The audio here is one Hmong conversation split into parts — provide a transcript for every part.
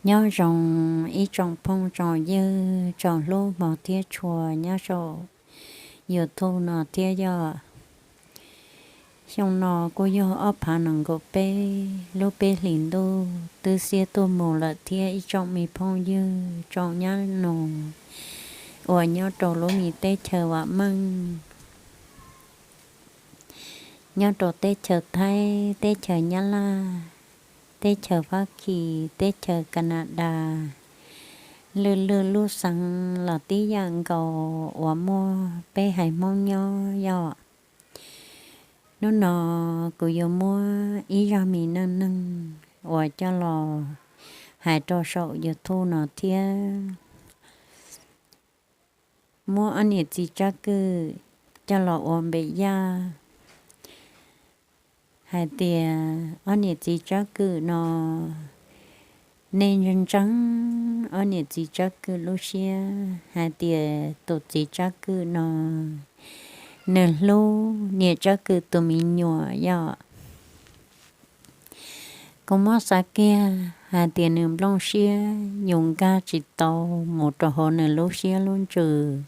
Nyob zoo ib tsoom phooj tsoom ywg tsoom hlub hmov thiab tshua nyob saum YouTube no thiab yog. Xyoo no kuj yog ob phav nees nkaum peb lub peb hlis ntuj twb xiab tuaj mus lawm thiab ib tsoom me phooj ywg tsoom nyab nus uas nyob rau lub me teb chaws vam meej, nyob rau teb chaws Thaib, teb chaws Nyab Laj, teb chaws Fab Kis, teb chaws Kas Nas Das, lwm lwm lub xeev los tib yam nkaus uas muaj peb haiv Hmoob nyob yog. Hnub no kuv yuav muab ib zaj me neej neeg uas coj los hais rau saum YouTube no thiab. Muab ob niam txiv Tsab Kwm coj los ua npem yaj hais tias ob niam txiv Tsab Kwm no, nej ntseeg ob niam txiv Tsab Kwm lub siab hais tias tus txiv Tsab Kwm no nws hlub niam Tsab Kwm tus me nyuam yog. Kuv muab xav kiag hais tias nws nplooj siab yus nkag tsis tau mus rau hauv nws lub siab lub ntsws,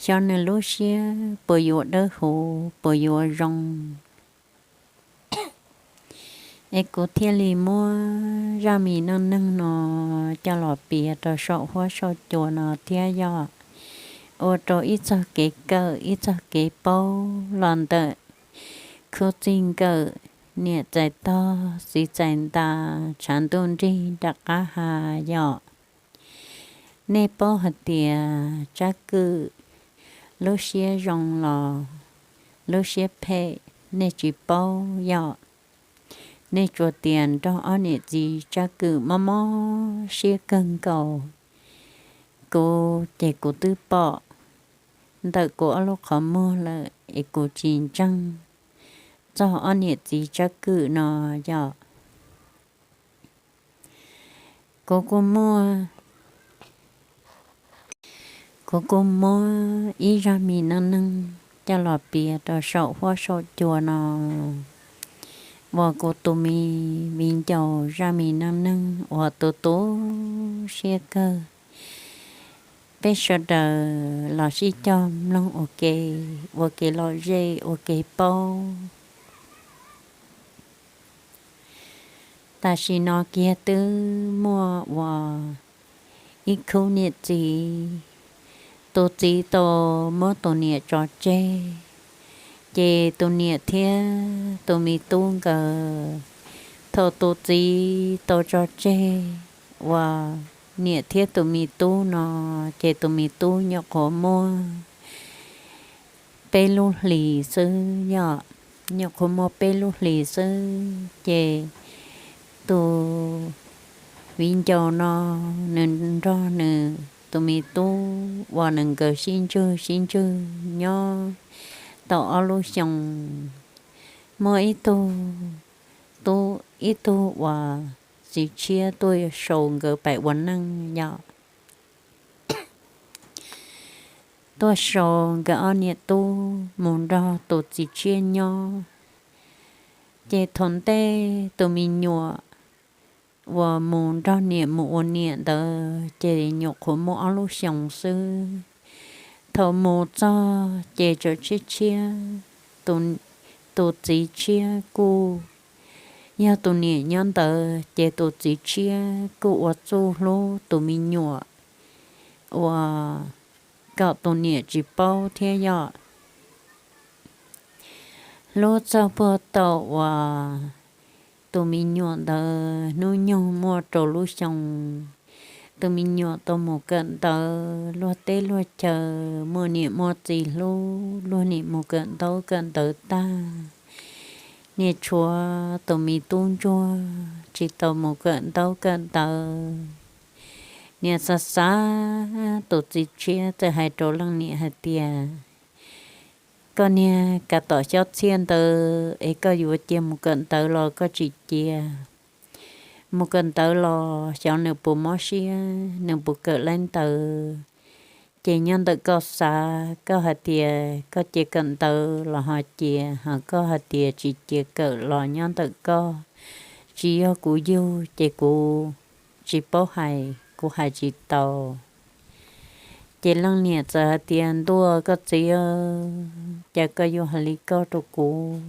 xyov nws lub siab puas yuav dawb huv puas yuav zoo. Es kuv thiaj li muab zaj me neej neeg no coj los piav rau saum huab saum cua no thiab yog ua rau ib txoj kev kawm ib txoj kev paub los ntawm khub txij nkawm niam txais tog txiv txais ntas tshav ntuj nrig nram qab ha yog. Nej paub hais tias Tsab Kwm lub siab zoo los lub siab phem nej tsis paub yog. Nej tsuas tias nrog ob niam txiv Tsab Kwm mob mob siab kawg nkaus. Kuv ces kuv twb pom ntawm kuv ob lub qhov muag lawm es kuv tsis ntseeg txog ob niam txiv Tsab Kwm no yog. Kuv kuj muab, kuv kuj muab ib zaj me neej neeg coj los piav rau saum huab saum cua no uas kuv tus me viv ncaus zaj me neej neeg uas tu tu siab kawg. Peb sawv daws los sib cog mloog ua ke, ua kev lom zem ua kev paub. Tam sim no kiag twb muaj uas ib khub niam txiv, tus txiv tau muab tus niam tso tseg, ces tus niam thiab tus me tub nkawd, thaum tus txiv tau tso tseg uas niam thiab tus me tub no, ces tus me tub nyuam qhuav muaj peb lub hlis xwb yog, nyuam qhuav muaj peb lub hlis xwb ces tus viv ncaus no nws nrog nws tus me tub uas nws nkawd sib ntswg sib ntswg nyob tau ob lub xyoos, muaj ib tug tub ib tug uas txiv tshiab tuaj sau nkawd pais ua neej yom. Tuaj sau nkawd ob niam tub mus nrog tus txiv tshiab nyob, ces thaum ntej tus me nyuam uas mus nrog niam mus ua niam ntawd ces nyuam qhuav muaj ob lub xyoos xwb. Thaum mus txog ces tseem tshiab tshiab, tus txiv tshiab kuj yog tus niam nyob ntawd ces tus txiv tshiab kuj ua txuj hlub tus me nyuam uas kom tus niam tsis paub thiab yom. Hlub txog puag thaum uas tus me nyuam ntawd hnub nyoog muaj rau lub xyoo, tus me nyuam tau mus kawm ntawv luag teb luag chaw, muaj niam muaj txiv hlub, luag nim mus kawm ntaub kawm ntawv tag, niam tshuav tus me tub ntsuag tsis tau mus kawm ntaub kawm ntawv. Niam xav xav, tus txiv tshiab txawm hais rau leej niam hais tias, koj niag kav tom xyob txhiaj ntawd es koj yuav cia mus kawm ntawv los koj tsis cia mus kawm ntawv los xyov nws puas mob siab, nws puas kawm laib ntawv. Ces nyob ntawm koj xav, koj hais tias koj cia kawm ntawv los ho cia, ho koj hais tias tsis cia kawm los nyob ntawm koj. Tsis yog kuv yug ces kuv tsis paub hais, kuv hais tsis tau. Ces leej niam txawm hais tias, Ntuj, koj txiv, cas koj yuav hais li koj rau kuv?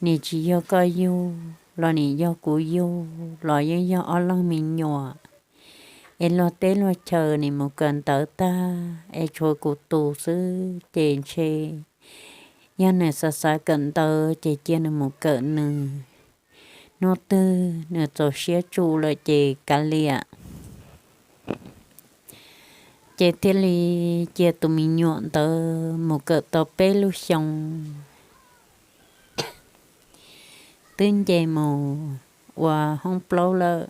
Nim tsis yog koj yug los nim yog kuv yug los yeej yog ob leeg me nyuam, es luag teb luag chaw nim mus kawm ntawv tag es tshuav kuv tus xwb, ces ntshe yog nws xav xav kawm ntawv ces cia nws mus kawm nws. Hnub twg nws txaus siab tsu lawm ces kav liam. Ces thiaj li cia tus me nyuam ntawd mus kawm tau peb lub xyoo, twb nce mus ua hoob plaub lawm.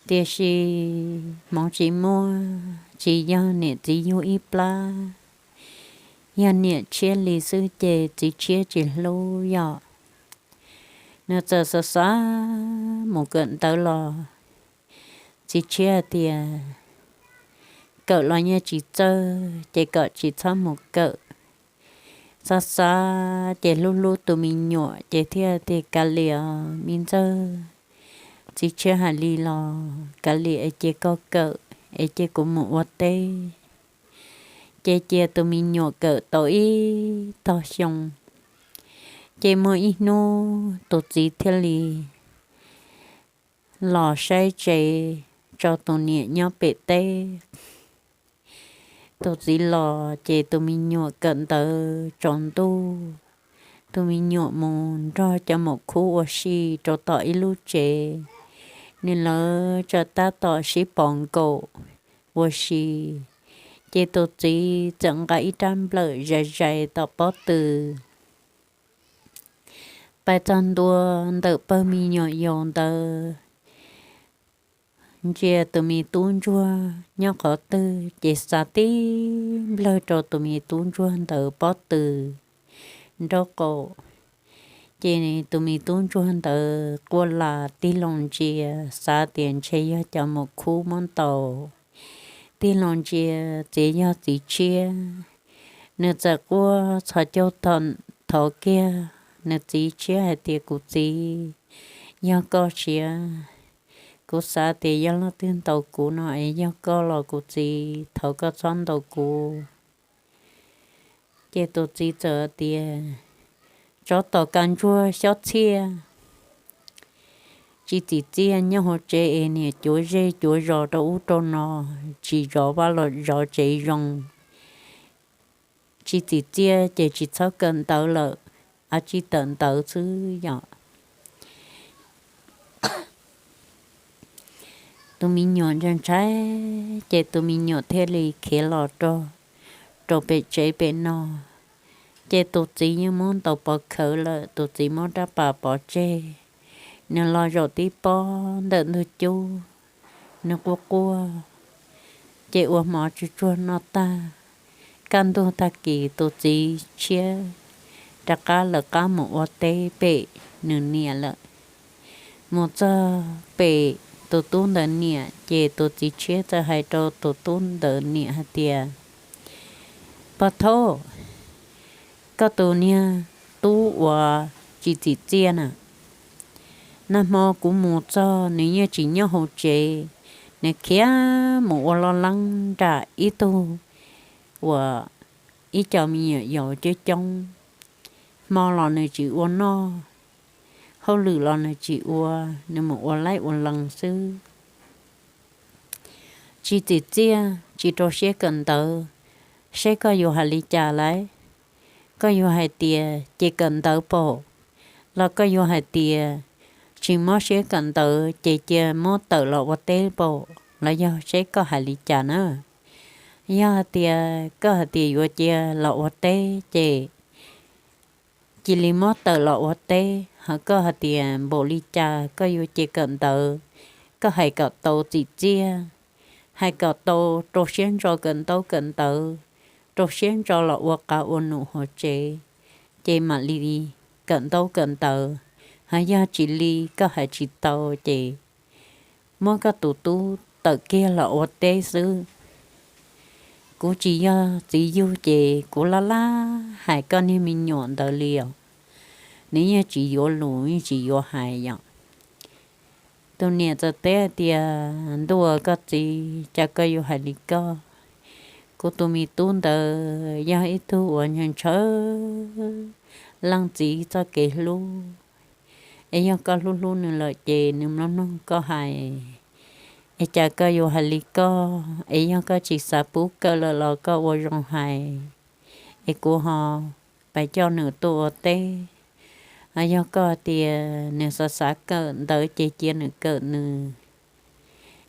Tiam sis hmoov tsis muaj, tsis yog niam txiv yug ib plab, yog niam tshiab li xwb ces txiv tshiab tsis hlub yom. Nws txawm xav xav mus kawm ntawv los txiv tshiab hais tias, Kawm los yeej tsis txawj ces kom tsis txhob mus kawm. Xav xav ces hlub hlub tus me nyuam ces thiaj tias, Kav liam me ntxawg, txiv tshiab hais li los kav liam es cia koj kawm es cia kuv mus ua teb. Ces cia tus me nyuam kawm tau ib tog xyoo, ces muaj ib hnub tus txiv thiaj li los saib tsev tso tus niam nyob pem teb. Tus txiv los ces tus me nyuam kawm ntawv tsaus ntuj, tus me nyuam mus nrog cov maum khub ua si rau tom ib lub tsev, nws lawv tsa tab tom sib pov nkaum ua si. Ces tus txiv txawm nqa ib rab nplawm zais zais tom pob tw pais txog ntua ntawm pawg me nyuam yaus ntawd, ntsia tus me tub ntsuag nyob qhov twg ces xav tib nplawg rau tus me tub ntsuag ntawd pob tw nraub qaum. Ces tus me tub ntsuag ntawd quaj las tig loo ntsia, xav tias ntshe yog cov maum khub muab ntaus. Tig loo ntsia txiav yog txiv tshiab, nws txawm quaj txhos caug thov kiag nws txiv tshiab hais tias, Kuv txiv, yog koj siav, kuv xav tias yog leej twg ntaus kuv no es yog koj los kuv txiv, thov koj txhob ntaus kuv. Ces tus txiv txawm tias, Tsov tom kas ntsuag xyob txhiaj, tsis txim txiaj nyob hauv tsev es niam cuav zej cuav zos rau ub rau no, tsis zov vaj los zov tsev zoo. Tsis txim txiaj ces tsis txhob kawm ntawv lawm, a tsis tawm ntawv xwb yom. Tus me nyuam ntshai ntshai, ces tus me nyuam thiaj li khiav los rau, rau pem tsev pem no. Ces tus txiv yeej muab ntaus pov khawv lawm, tus txiv muab rab pas pov tseg, nws los zaum tib pob ntawm ntug cub, nws quaj quaj, ces ua hmo tsuag tsuag noj tag. Kaj ntug tag kis tus txiv tshiab rov qab lawv qab mus ua teb pem nws niam lawm. Mus txog pem tus tub ntawd niam, ces tus txiv tshiab txawm hais rau tus tub ntawd niam hais tias, Pog thaub, koj tus niag tub uas tsis txim txiaj na, nag hmo kuv mus txog nws yeej tsis nyob hauv tsev, nws khiav mus ua loj leeb nram ib tug uas ib co me nyuam yaus coob coob. Hmo los nws tsis ua noj, hauj lwm los nws tsis ua, nws mus ua laib ua lees xwb. Tsis txim txiaj, tsis rau siab kawm ntawv, seb koj yuav hais li cas lawm? Koj yuav hais tias ces kawm ntawv paum, los koj yuav hais tias tsis mob siab kawm ntawv ces cia muab tawm los ua teb paum, los yog seb koj hais li cas na? Yog hais tias koj hais tias yuav cia los ua teb ces cia li muab tawm los ua teb, ho koj hais tias npaum li cas koj yuav cia kawm ntawv, koj hais kom tau txim txiaj, hais kom tau rau siab ntso kawm ntaub kawm ntawv, rau siab ntso los ua qav ua num hauv tsev, ces mam li kawm ntaub kawm ntawv. Ho yog tsis li, koj hais tsis tau ces muab koj tus tub tawm kiag los ua teb xwb. Kuv tsis yog txiv yug ces kuv laj laj hais koj niag me nyuam ntawd li os. Nws yeej tsis yuav lus, yeej tsis yuav hais yom. Tus niam txawm teb hais tias, Ntuj aw, koj txiv, cas koj yuav hais li koj? Kuv tus me tub ntawd yog ib tug uas ntshaw ntshaw leej txiv txoj kev hlub, es yog koj hlub hlub nws lawm ces nws mloog mloog koj hais, es cas koj yuav hais li koj? Es yog koj tsis xav pub kawm lawm los koj ua zoo hais, es kuv ho pab coj nws tuaj ua teb. Yog koj tias nws xav xav kawm ntawv ces cia nws kawm nws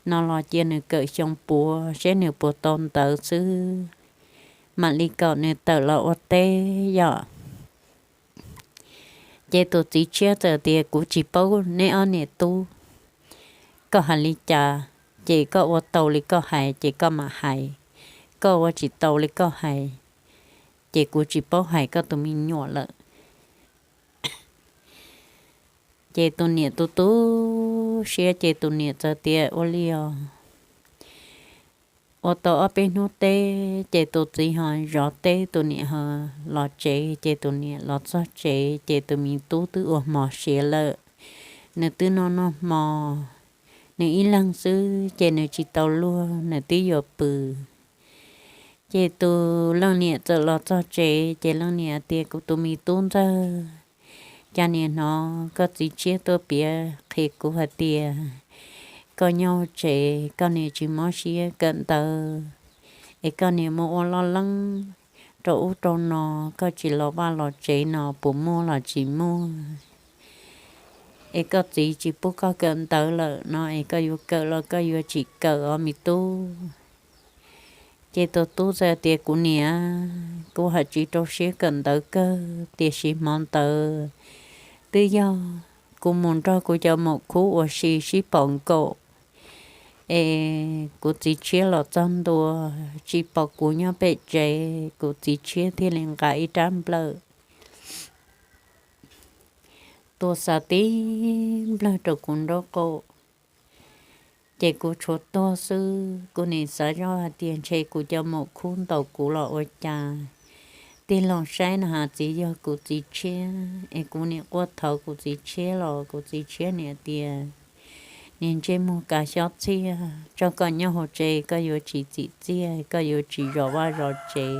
no los cia nws kawm xyoo puav seb nws puas tau ntawv xwb, mam li kom nws tawm los ua teb yom. Ces tus txiv tshiab txawm tias, Kuv tsis paub neb ob niam tub, koj hais li cas ces koj ua tau li koj hais ces koj mam hais, koj ua tsis tau li koj hais ces kuv tsis paub hais koj tus me nyuam lawm. Ces tus niam tu tu siab ces tus niam txawm tias, Ua li os. Ua tau ob peb hnub teb ces tus txiv ho zov teb, tus niam ho los tsev. Ces tus niam los txog tsev ces tus me tub twb ua hmo siav lawm, nws twb noj noj hmo, nws ib leeg xwb ces nws tsis tau luag, nws twb yuav pw. Ces tus leej niam txawm los txog tsev ces leej niam tias, Kuv tus me tub ntxawg, cas niam hnov koj txiv tshiab tuaj piav qhia kuv hais tias koj nyob tsev koj niam tsis mob siab kawm ntawv, es koj niam mus ua loj leeb rau ub rau no, koj tsis los vaj los tsev no puas muaj los tsis muaj, es koj txiv tsis pub koj kawm ntawv lawm no es koj yuav kawm los koj yuav tsis kawm os me tub? Ces tus tub txawm tias, Kuv niam, kuv ho tsis rau siab kawm ntawv kawg, tiam sis hmo ntawd twb yog kuv mus nrog kuv cov maum khub ua si sib pom nkaus, es kuv txiv tshiab los txog ntua, tsis pom kuv nyob pem tsev, kuv txiv tshiab thiaj li nqa ib rab nplawm tua xav tib nplawg rau kuv nraub qaum. Ces kuv tshuav tuag xwb, kuv nim xav zoj hais tias ntshe kuv cov maum khub ntaus kuv los ua cas. Tig loo saib no has txiv yog kuv txiv tshiab, es kuv nim quaj thov kuv txiv tshiab los kuv txiv tshiab nim tias, Niag ntsej muag kav xyob txhiaj, tso koj nyob hauv tsev koj yuav tsis txim txiaj, koj yuav tsis zov vaj zov tsev,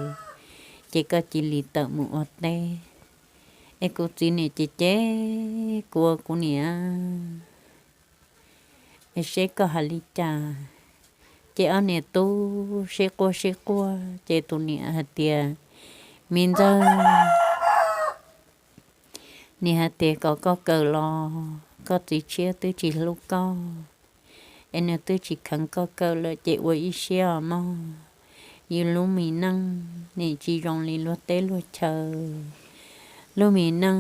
ces koj cia li tawm mus ua teb. Es kuv txiv nim cem cem kuv, kuv niam, es seb koj hais li cas. Ces ob niam tub sib quaj sib quaj ces tus niam hais tias, Me ntxawg, niam hais tias kom koj kawm los koj txiv tshiab twb tsis hlub koj, es nws twb tsis kheev koj kawm lawm ces ua ib siab os mog. Yus lub me neej nim tsis zoo li luag teb luag chaw. Lub me neej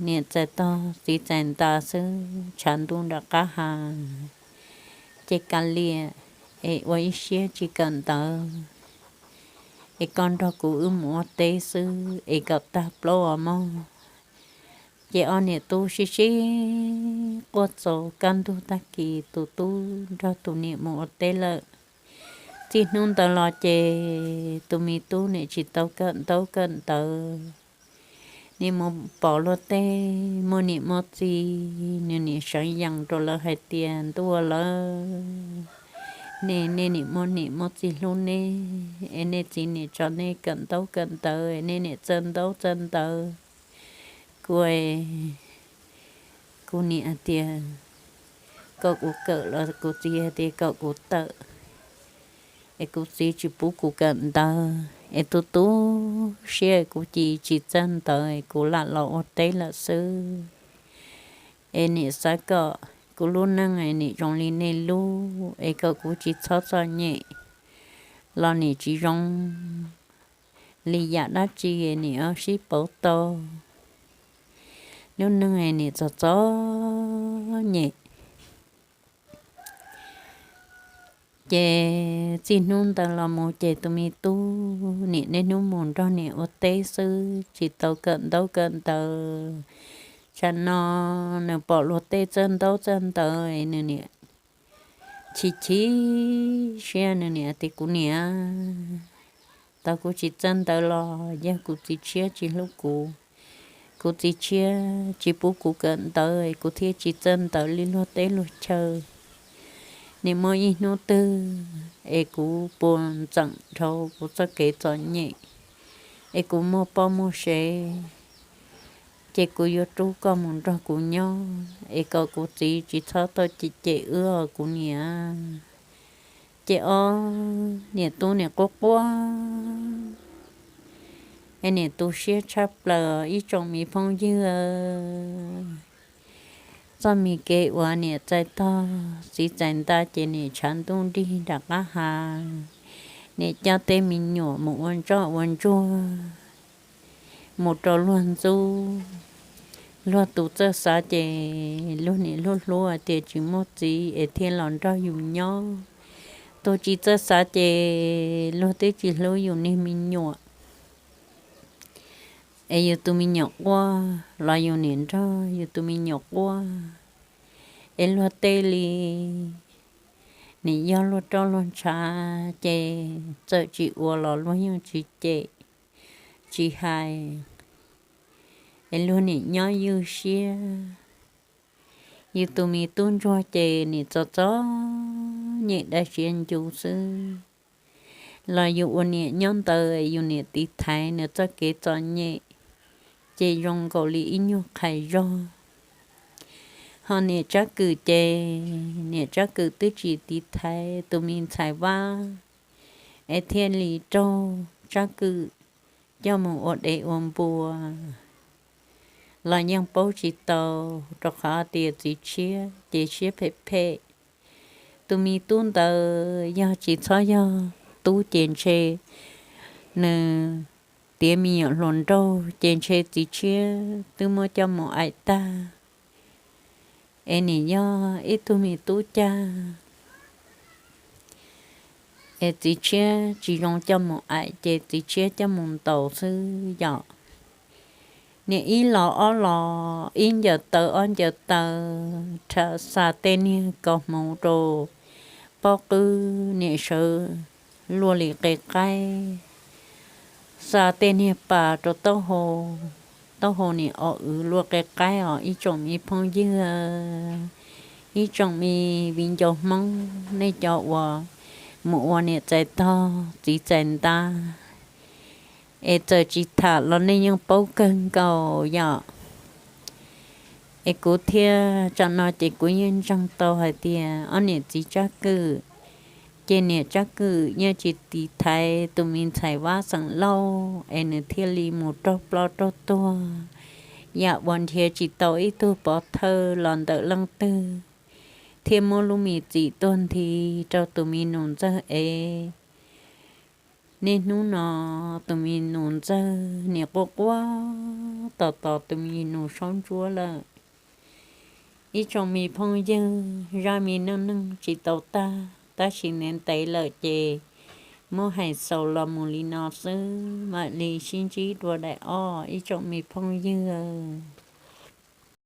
niam txais tog txiv txais nta xwb, tshav ntuj nram qab ha, ces kav liam, es ua ib siab tsis kawm ntawv, es koj nrog kuv wb mus ua teb xwb es kom tag plaub os mog. Ces ob niam tub sib sib quaj txaus kaj ntug tag kis tus tub nrog tus niam mus ua teb lawm. Txij hnub ntawd los ces tus me tub nim tsis tau kawm ntaub kawm ntawv, nim mus pom luag tej muaj niam muaj txiv, nws nim seev yees rau lawv hais tias, Ntuj aw, lawv, nej, nej nim muaj niam muaj txiv hlub nej, es nej txiv nim tso nej kawm ntaub kawm ntawv, nej nim txawj ntaub txawj ntawv. Kuv, kuv niam hais tias kom kuv kawm los kuv txiv hais tias kom kuv tawm, es kuv txiv tsis pub kuv kawm ntawv, es tu tu siab kuv cia tsis txawj ntawv es kuv lam los ua teb lawm xwb. Es nim xav kom kuv lub neej nim zoo li nej lub, es kom kuv tsis txhob txom nyem los nim tsis zoo li yam dab tsi, nim sib pauv tau. Lub neej nim txom txom nyem. Ces txij hnub ntawd los mus ces tus me tub nim niaj hnub mus nrog niam ua teb xwb, tsis tau kawm ntaub kawm ntawv. Tsam no nws pom luag tej txawj ntaub txawj ntawv, nws nim chim chim siab, nws nim tias, Kuv niam, tau kuv tsis txawj ntawv los yog kuv txiv tshiab tsis hlub kuv, kuv txiv tshiab tsis pub kuv kawm ntawv es kuv thiaj tsis txawj ntawv li luag teb luag chaw. Nim muaj ib hnub twg es kuv puas ntxeem dhau kuv txoj kev txom nyem es kuv muaj poj muaj sev, ces kuv yuav rub koj mus nrog kuv nyob es kom kuv txiv tsis txhob tau cem wb os kuv niam. Ces ob niam tub nim quaj quaj es nim tu siab tshaj plaws ib tsoom me phooj ywg. Txoj me kev uas niam txais tog txiv txais nta ces nim tshav ntuj nrig nram qab hav, nim coj tej me nyuam mus ua ntsoj ua ntsuag, mus rau luag ntxub. Luag tus txawj xav ces luag nim hlub hlub tias tsis muaj txiv es thiaj los nrog yus nyob. Tus tsis txawj xav ces luag twb tsis hlub yus niag me nyuam, es yus tus me nyuam quaj los yus nim nrog yus tus me nyuam quaj. Es luag tej li nim yog luag roj luag ntshav ces txawm tsis ua los luag yeej tsis cem tsis hais, es luag nim nyob ywj siab. Yus tus me tub ntsuag ces nim txom txom nyem dai siab ncu xwb, los yus ua niam nyob ntawd yus nim tiv thaiv nws txoj kev txom nyem, ces zoo nkaus li ib nyuag qhais zog. Ho niam Tsab Kwm ces niam Tsab Kwm twb tsis tiv thaiv tus me ntxhais Vab, es thiaj li raug Tsab Kwm coj mus ua dev ua npua los yeej paub tsis tau, rau qhov tias txiv tshiab ces siab phem phem. Tus me tub ntawd yog tsis txhob yog tub ces ntshe nws tiav me nyuam hluas nraug ces ntshe txiv tshiab twb muab coj mus aim tag. Es nim yog ib tug me tub cag es txiv tshiab tsis zoo coj mus aim ces txiv tshiab coj mus ntaus xwb yom. Nim ib los ob los, ib ncaws taw ob ncaws taw, rhawv xa tej niag kaus hmoov rau pob qwb, nim sawv luaj li qe qaib, xa tej niag pas rau taub hau, taub hau nim o wv luaj qe qaib os ib tsoom me phooj ywg, ib tsoom me viv ncaus Hmoob, nej cov uas mus ua niam txais tog txiv txais nta, es txawm tsis tham los nej yeej paub kawg nkaus yom. Es kuv thiaj tsam no ces kuv yeej ntseeg tau hais tias ob niam txiv Tsab Kwm, ces niam Tsab Kwm yeej tsis tiv thaiv tus me ntxhais Vab xeem Lauj es nws thiaj li mus raug ploj raug tuag, yam uas nrhiav tsis tau ib tug pov thawj los ntawm leej twg, thiaj muab lub me txim tuag nthi rau tus me nus ntxawg es. Niaj hnub no tus me nus ntxawg nim quaj quaj tos tos tus me nus saub ntsuab lawm. Ib tsoom me phooj ywg, zaj me neej neeg tsis tau tag tab sis ntev ntev lawm ces muab hais xaus los mus li no xwb, mam li sib ntsib dua daim ob ib tsoom me phooj ywg.